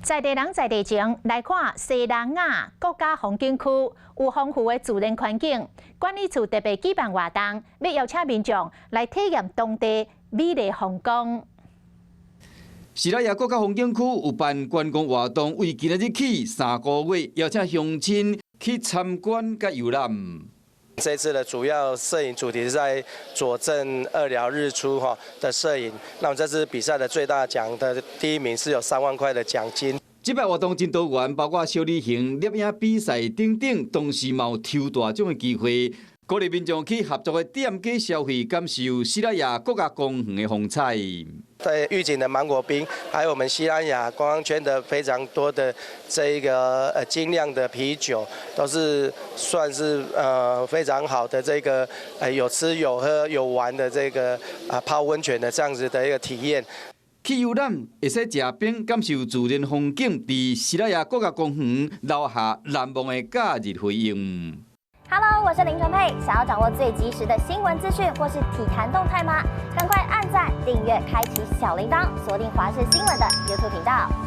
在地人在地情，來看西蘭雅國家風景區有豐富的自然環境，管理處特別舉辦活動，欲邀請民眾來體驗當地美麗風光。西蘭雅國家風景區有辦觀光活動，為今仔日起3個月邀請鄉親去參觀佮遊覽。這次的主要攝影主題是在左鎮二寮日出哈的攝影。那麼這次比賽的最大獎的第一名是有3萬塊的獎金。這擺活動真多元，包括小旅行、攝影比賽等等，同時嘛有抽大獎的機會，鼓勵民眾去合作的店家消費，感受西蘭雅國家公園的風采。在玉井的芒果冰，還有我們西蘭雅觀光圈的非常多的這一個精釀的啤酒，都是算是非常好的這個有吃有喝有玩的這個啊泡溫泉的這樣子的一個體驗。去遊覽會使食冰，感受自然風景，佇西蘭雅國家公園留下難忘的假日回憶。 Hello，我是林純佩。想要掌握最及時的新聞資訊或是體壇動態嗎？趕快按讚、訂閱、開啟小鈴鐺，鎖定華視新聞的 YouTube 頻道。